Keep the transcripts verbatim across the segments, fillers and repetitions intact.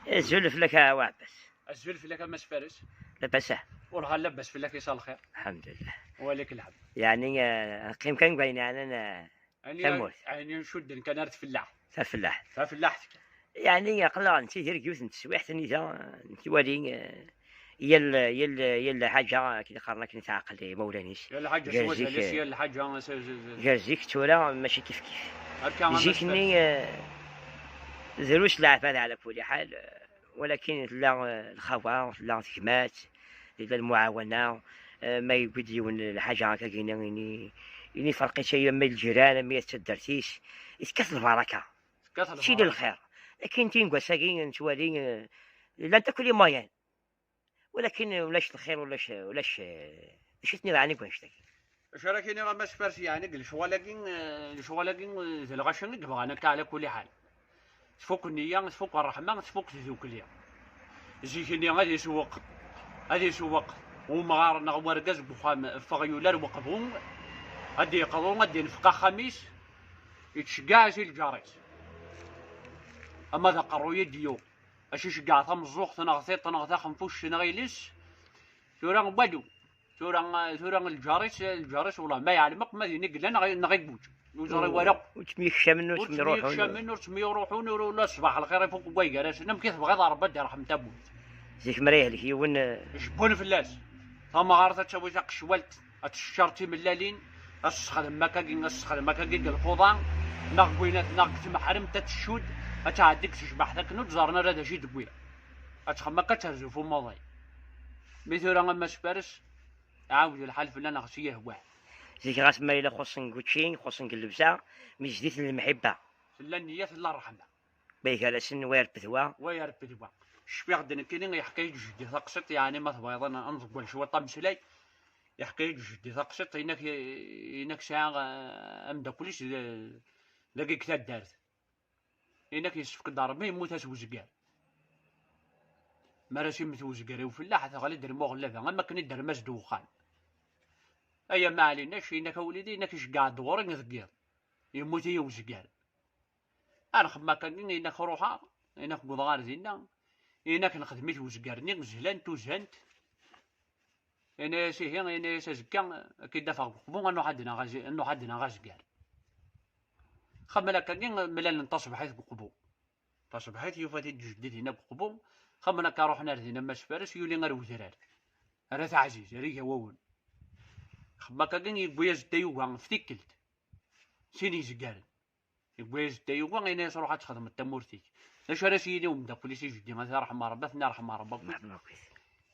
Azul fell-ak a Waɛbas. Azul fell-ak a Mass Fares. Labas ah? Ur ɣal labas fell-ak, yesɛa lxir. Lḥemdullah. Wa lak lḥemd. Yeɛni, eh, neqqim kan deg wayen yeɛnan, eh, Ɛni tamurt. Ɛni ncudden kan ar tfellaḥt. Tafellaḥt. Tafellaḥt kan. Yeɛni aql-aɣ nettidir deg yiwet n teswiɛt anida nettwali, eh, yal, yal, yal lḥaǧa akken qqaren akken teɛqel imawlan-is. Yal lḥaǧa s wazal-is, eh, yal lḥaǧa s, s, s, gar zik tura mačči kif kif. Akka a Mass Fares. Zik-nni, eh, drus leɛfad ɛla kulli ḥal, eh, walakin tella, eh, lxawa, tella tegmat, tella lmuɛawana, eh, ma yewwi-d yiwen lḥaǧa akka gini, ini, ini ferq-itt ay ama i lǧiran, ama i taddart-is, i tekkat lbaraka. Tekkat lbaraka. Sili lxir. Akin tin n wass-agi nettwali, eh, llant akk les moyens. Walakin ulac lxir, ulac, ulac, eh, d acu i ten-iḍɛan i wanect-agi? Acu ara k-iniɣ a Mass Fares, yeɛni deg lecɣal-agi, eh, lecɣal-agi, eh, d lɣaci i yebɣan akka ɛla kulli ḥal. Tfuk nniya, tfuk ṛṛeḥma, tfuk tdukli. Zik-nni ad isewweq, ad isewweq umɣar neɣ wergaz deg uxxam, ffeɣ yuli ar weqbu, ad d-yeqḍu, ad d-infeq axxam-is, yettceggiɛ-as i lǧar-is. Ama d aqerruy i d-yuɣ, ad s-iceggeɛ tameẓẓuɣt neɣ tiṭ neɣ taxenfuct neɣ iles, tura walu. Tura, tura lǧar-is, lǧar-is, wellah ma yeɛlem akk ma din i yella neɣ, neɣ iguǧ. Ur yeẓri wara. Ur ttemyekcamen, ur ttemyuruḥun. Ur ttemyekcamen, ur ttemyuruḥun, ur, ula ṣṣbeḥ lxir ifuk wway gar-asen. Amek i tebɣiḍ a Rebbi ad d-irḥem tawwurt? Zik mi ara yehlek yiwen, eh, jebbun fell-as. Tamɣart ad tawi taqecwalt, ad teccer timellalin, ad tessexdem akkagi, ad tessexdem akkagi deg lxuḍa, neɣ deg winat, neɣ deg tmeḥremt ad teccudd, ad tɛeddi deg tecbaḥt akken ur ẓerren ara d acu i d-tewwi. Ad txemmem akka ad terzu f umuḍi. Mi tura a Mass Fares, iɛawed lḥal fell-aneɣ s yihwan. Zik ɣas ma yella xuṣṣen deg učči, xuṣṣen deg llebsa, mi jdit n lemḥibba. Tella nniya, tella ṛṛeḥma. Ma gar-asen wa irebbed wa. Wa irebbed wa. Cfiɣ-d nekkini yeḥka-yi-d jeddi taqsiṭ, yeɛni ma tebɣiḍ ad n-, ad nḍewwel cwiṭ ameslay, yeḥka-yi-d jeddi taqsiṭ, inak, inak sɛiɣ, eh, ameddakel-is d-, dagi deg taddart. Inak yessefk-d Ṛebbi yemmut-as wezger. Mi ara s-immet wezger i ufellaḥ, teɣli-d lmuɣellaba, am akken i d-termaz-d wexxam. Ay ama ɛlinac, inak a wlidi, inak iceggeɛ-d ɣur-i deg yiḍ. Yemmut-iyi wezger. Ar xemma akkagi, inak ruḥeɣ, inak wwḍeɣ ar dinna, inak nexdem-it wezger-nni, zhlant uzant. Ini-as ihi, ini-as azekka, ad k-id-afeɣ deg uqbu, ad nruḥ ad naɣ azi-, ad nruḥ ad naɣ azger. Xemma akkagi, mlalen taṣebḥit deg uqbu. Taṣebḥit, yufa-t-id jeddi dinna deg uqbu. Xemma akka ruḥen ar dinna Mass Fares, yuli ar wedrar. Ar At Ɛziz, ar Igawawen. Xemma akkagi, yewwi-as-d tayuga, f tikkelt. Sin yezgaren. Yewwi-as-d tayuga, ini-as ruḥ ad txedmeḍ tamurt-ik. D acu ara s-yini umeddakel-is i jeddi, ad t-iṛḥem Ṛebbi, ad ten-iṛḥem Ṛebbi akk.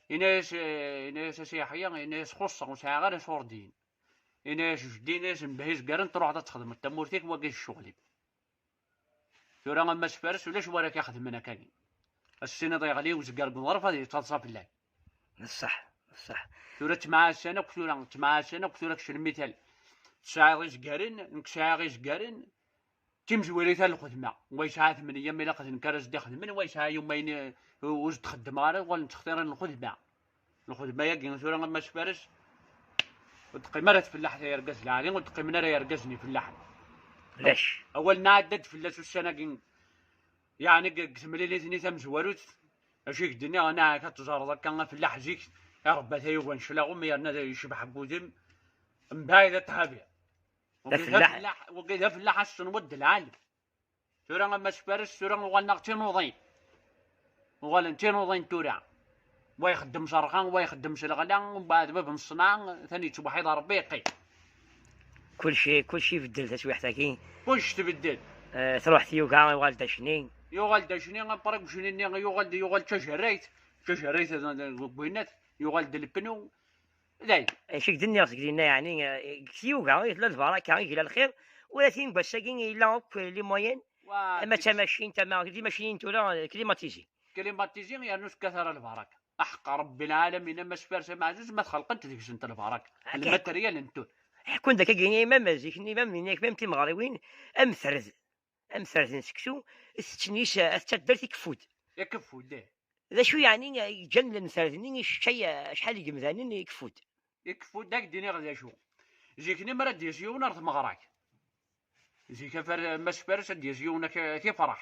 Ini-as, eh, ini-as a Si Yeḥya, ini-as xuṣṣeɣ, ur sɛiɣ ara iṣurdiyen. Ini-as jeddi, ini-as mbehi izgaren, truḥeḍ ad txedmeḍ tamurt-ik, wagi d ccɣel-im. Tura a Mass Fares, ulac wara k-ixedmen akkagi. Ad s-tiniḍ yeɣli uzgar deg uḍref, ad yettaḍsa fell-ak. D ṣṣeḥ, d ṣṣeḥ. Tura ttemɛassan akk, tura ttemɛassan akk, tura kečč lmital. Tesɛiḍ izgaren, nekk sɛiɣ izgaren. D timezwirit ar lxedma. Wa yesɛa tmenya mi ilaq d nekk ara s-d-ixedmen, wa yesɛa yumayen, eh, ur s-d-xeddmeɣ ara, uɣalen ttextiren lxedma. Lxedma-agi tura a Mass Fares, ur d-qqim ara tfellaḥt ay argaz lɛali, ur d-qqimen ara yergazen ifellaḥen. Lac. Awal nɛedda-d fell-as ussan-agi, yeɛni deg, deg temlilit-nni tamezwarut, acu i k-d-nniɣ, neɣ ad teẓreḍ akka afellaḥ zik, iṛebba tayuga n cclaɣem yerna yecbeḥ deg wudem, mbaɛid ad thabi. D afellaḥ. Wagi d afellaḥ, wagi d afellaḥ ass n waddel lɛali. Tura a Mass Fares, tura uɣalen-aɣ d tinuḍin. Uɣalen d tinuḍin tura. Wa ixeddem s rrxa, wa ixeddem s leɣla, mbeɛd bab n ṣṣenɛa, atan yettweḥḥid Ṛebbi yeqqim. Kulci, kulci ibeddel taswiḥt-agi. Kullec tbeddel. Eh, truḥ tyuga, yuɣal d acni. Yuɣal d acni, après acni-nni yuɣal d, yuɣal d tajerrayt. Tajerrayt d, d, d, deg winnat, yuɣal d lpnu. Dayen. Acu i k-d-nniɣ seg dinna, yeɛni, eh, deg tyuga i tella lbaraka, i yella lxir, ula tin n wass-agi yella akk les moyens, ama d tamacint, ama d timacinin tura, eh, climatisées. Climatisées, yernu tekkat ara lbaraka. Aḥeqq Ṛebbi lɛalamin, a Mass Fares ameɛzuz, ma txelqent deg-sent lbaraka. Akka. Lmateryal n tura. Ḥekkun-d akka gini imam zik-nni, imam, même timeɣriwin, am tred, am tred n seksu, tetten yis, eh, taddart ikeffu-d. Ikeffu-d, ih. D acu yeɛni yeǧǧan lemtard-nni iceččay acḥal n yemdanen ikeffu-d? Ikeffu-d, ad k-d-iniɣ d acu. Zik-nni mi ara d-yas yiwen ar tmeɣra-k. Zik afar-, Mass Fares ad d-yas yiwen ad k-, ad k-ifreḥ.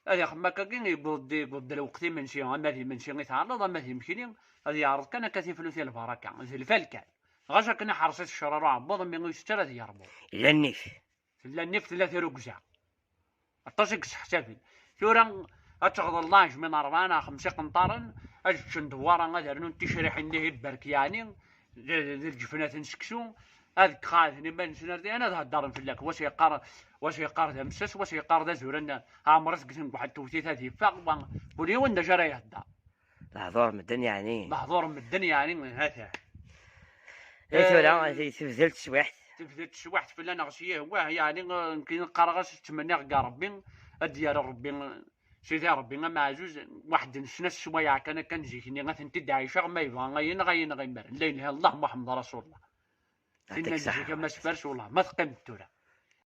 Ad ixemmem akkagi, yewweḍ-d, yewweḍ-d lweqt imensi, ama d imensi i tɛelleḍ, ama d imekli, ad yeɛreḍ kan akka tiflut i lbaraka, d lfal kan. Ɣas akken iḥreṣ-it ccṛeɛ uɛebbuḍ, mi ur itett ara ad yerbu. Yella nnif. Tella nnif, tella tirugza. Aṭas i yesseḥsaben. Tura ad teɣḍel laɛejmi n rebɛa neɣ xemsa iqenṭaren, ad ččen dewwara, ad rnun ticriḥin-nni i berk, yeɛni d, d, d lǧefnat n seksu, ad qeɛden iman-nsen ar diɣen ad heddren fell-ak. Wa s-yeqqar, wa s-yeqqar d amessas, wa s-yeqqar d azuran, ɛemṛet deg tenguḥ n tewtit ad yeffeɣ, wa, ul yiwen d acu ara ihedder. Lehdur medden yeɛni. Lehdur medden yeɛni, ha-t-a. I tura, eh, tebdel teswiḥt. Tebdel teswiḥt fell-aneɣ s yihwah, yeɛni, eh, nekk qqareɣ-as ttmenniɣ deg Rebbi, ad d-yerr Rebbi, Sidi Rebbi ameɛzuz, waḥed n snat sswayeɛ kan akka n zik-nni, ad tent-id-ɛiceɣ, ma yebɣa ayen neɣ ayen neɣ imir. La ilaha illallah Muḥemmed Rasulullah. Tin n zik ama sfers, wallah, ma teqqimeḍ tura.